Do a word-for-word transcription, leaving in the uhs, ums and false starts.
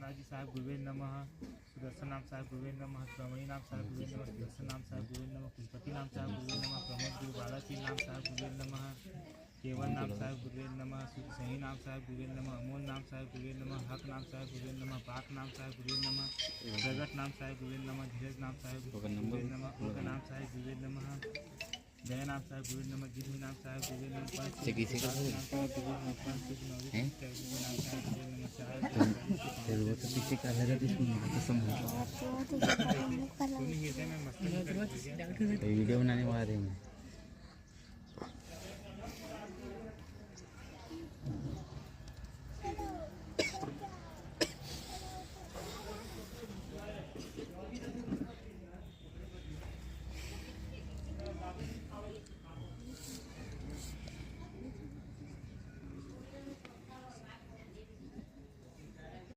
राजी साहेब गुरुवे नमः। सुदर्शन नाम साहेब गुरुवे नमः। श्रवणी नाम साहेब गुरुवे नमः। सुदर्शन नाम साहेब गुरुवे नमः। कुलपति नाम साहेब गुरुवे नमः। प्रमोद गुरु बालाजी नाम साहेब गुरुवे नमः। केवल नाम साहेब गुरुवे नमः। सही नाम साहेब गुरुवे नमः। अमोल नाम साहेब गुरुवे नमः। हक नाम साहेब गुरुवे नमः। पाक नाम साहेब गुरुवे नमः। प्रगट नाम साहेब गुरुवे नमः। धीरज नाम साहेब गुरुवे नमः। उनका नाम साहेब गुरुवे नमः। जय नाम साहेब गुरुवे नमः। जिन नाम साहेब गुरुवे नमः। पंच ठीक है, इसी का नाम साहेब गुरुवे नमः। पंच हैं? नाम साहेब गुरुवे नमः। चार फिर वो तो पीछे का लगा, तो इसमें मेरा तो समझ। सुनी हृदय में मस्तक। वीडियो बनाने वाला है मैं।